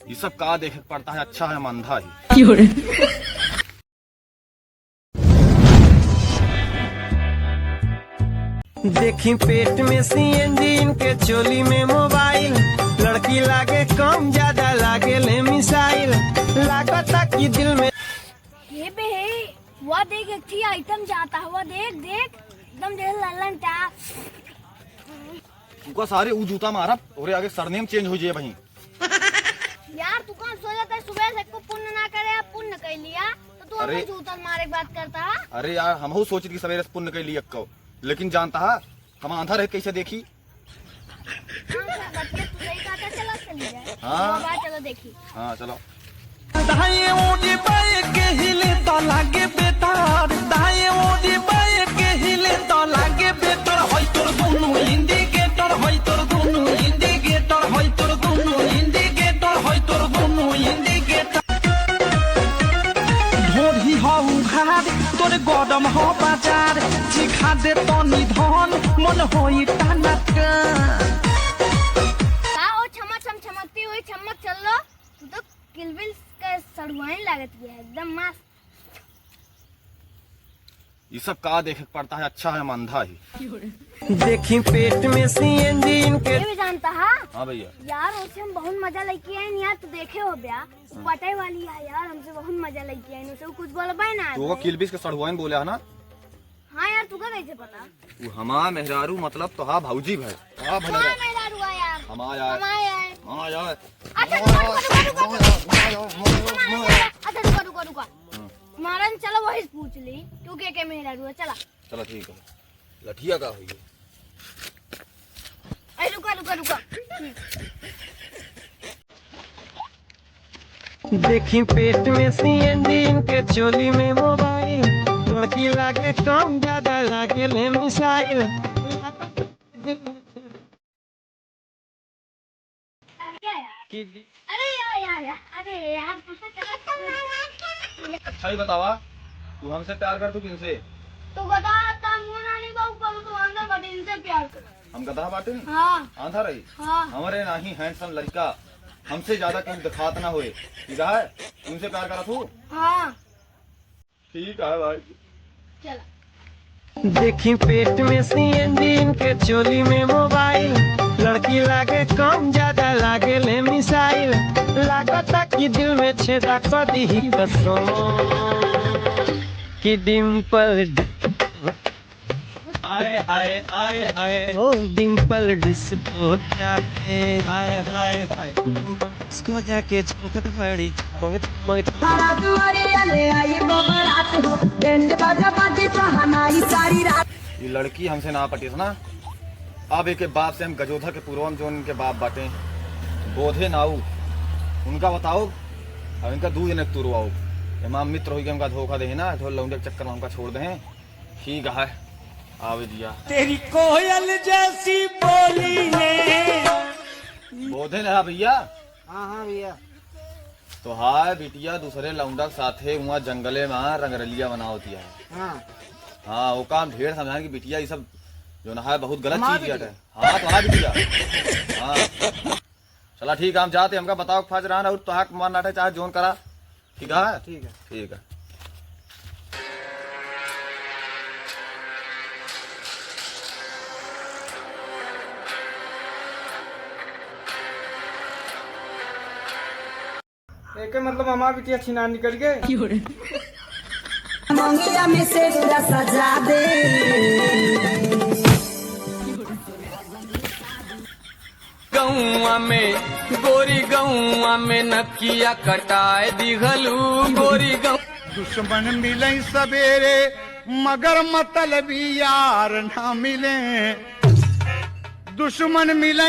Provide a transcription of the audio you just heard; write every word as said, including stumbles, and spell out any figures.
ये सब का देखे के पड़ता है, अच्छा है हम अंधा ही। देखी पेट में सीएनजी, इनके चोली में मोबाइल, लड़की लागे कम ज्यादा लागे ले मिसाइल, लागता कि दिल में। हे बे हे, वह देख एक ठी आइटम जाता हुआ, देख देख, एकदम देख लल्लन टाप। तुका सारे ऊ जूता मारब, तोरे आगे सरनेम चेंज हो जाए बहिन। यार, तू कौन सोचत है सुबह से को पुण्य ना करे, अब पुण्य कर लिया, तो तू हमें अरे। जूतन मारे के बात करता है? अरे यार, हमहू सोचित कि सवेरे से पुण्य कर लिया को, लेकिन जानता है, हम आंधा रहे कैसे देखी? हाँ, सर, बतिया तू सही कहता, चलो, चली जाए। हाँ। बाबा, चलो देखी। हाँ, चलो। दाएं ओरी बाएं के हिले त लागे बेतार, दाएं ओरी बाएं के हिले त लागे बेतार, होई तोर दुनु indicator, होई तोर दुनु indicator, होई तोर दुनु indicator, होई तोर दुनु indicator। ढोढ़ी हो उघार, तोर गरम हो बाजार, चिखा दे तनी धन, मन होई टनाटन। का ओ छमा छम छमकती हुई छमक चल लो, तू तो किल बिल का सड़ुआइन लागत है, एकदम मस्त। ये सब का देखे के पड़ता है, अच्छा है हम अंधा ही। देखी पेट में सीएनजी इनके। ये भी जानता है? हाँ भैया। यार, उसे हम बहुत मजा लेके आए यार, तू देखे हो बया, पटे वाली है यार, हमसे बहुत मजा लेके आए, उसे कुछ बोलबे ना तो वो है। किल बिल के सड़ुआइन बोले है ना? हाँ यार, तू का कैसे पता? वो हमार मेहरारू मतलब तो हाँ भौजी भाई। हाँ भले हमार रहे। मेहरारू है यार। हमार यार। हमार यार। हाँ यार। अच्छा, रुका, रुका, रुका, रुका। अच्छा, रुका, रुका, रुका। हाँ। मारन चलो वही से पूछ ली, तू के के मेहरारू है, चला। चला ठीक है। लठिया का हुई? अरे रुका, रुका, रुका। देखी पेट में सीएनजी इनके चोली में मोबाइल, लड़की लागे कम ज्यादा लागे ले मिसाइल। अरे यार, यार, अरे यार, यार, अरे यार। अच्छा ही बतावा, तू हमसे प्यार कर तू किनसे? तू बता, ता मुना नहीं बाबू, पर तू अंदर बट इनसे प्यार कर। हम गधा बाटे? हाँ। आंधा रही? हाँ। हमरे नाही handsome लड़का, हमसे ज्यादा कुछ दिखात ना होए, ठीक है? उनसे प्यार करा तू? हाँ। ठीक है भाई। चला। देखी पेट में सीएनजी इनके चोली में मोबाइल, लड़की लागे कम ज्यादा लागे ले मिसाइल, लागता कि दिल में छेदा कर दी कसम कि डिम्पल। आए, आए, आए, आए। ओ डिम्पल डिस्को जाके। आए, आए, आए। डिस्को जाके झमकत बड़ी, झमकत, झमकत। सारा दुआरिया ले आई बबरात हो, बैंड बाजा बाजी तो हमारी सारी रात। ये लड़की हमसे ना पटिस ना, अब एके बाप से हम गजोधर के पुरवा में जो इनके बाप बाटे, बोधे नाऊ, उनका बताओ, अब इनका दू जने तुरवाओ। इमाम मित्र होई के हमका धोखा दे ना, तो लौंडे के चक्कर में हमका छोड़ दे। ठीक है, आवे दिया। तेरी कोयल जैसी बोली है। बोधे ना भैया। हाँ, हाँ भैया। तो हाय बिटिया दूसरे लौंडा के साथे हुआ जंगले में रंगरलिया बनावत है। हाँ। हाँ, वो काम ढेर समझान कि बिटिया ये सब जो ना है बहुत गलत हमार चीज है। बिटिया। हाँ, तो हाँ बिटिया। हाँ। चला ठीक है, हम जाते, हमका बताओ फाज रहन और तोहाक मन नाटे चाहे जोन करा। ठीक है? ठीक है। ठीक है। एके मतलब हमार बिटिया छिनार निकल गए। मंगिया में सेनुरा सजा दे। गौआ में, गोरी गौआ में नकिया कटाए दिहलू, गोरी गौ- दुश्मन मिले सवेरे, मगर मतलबी यार ना मिले। दुश्मन मिले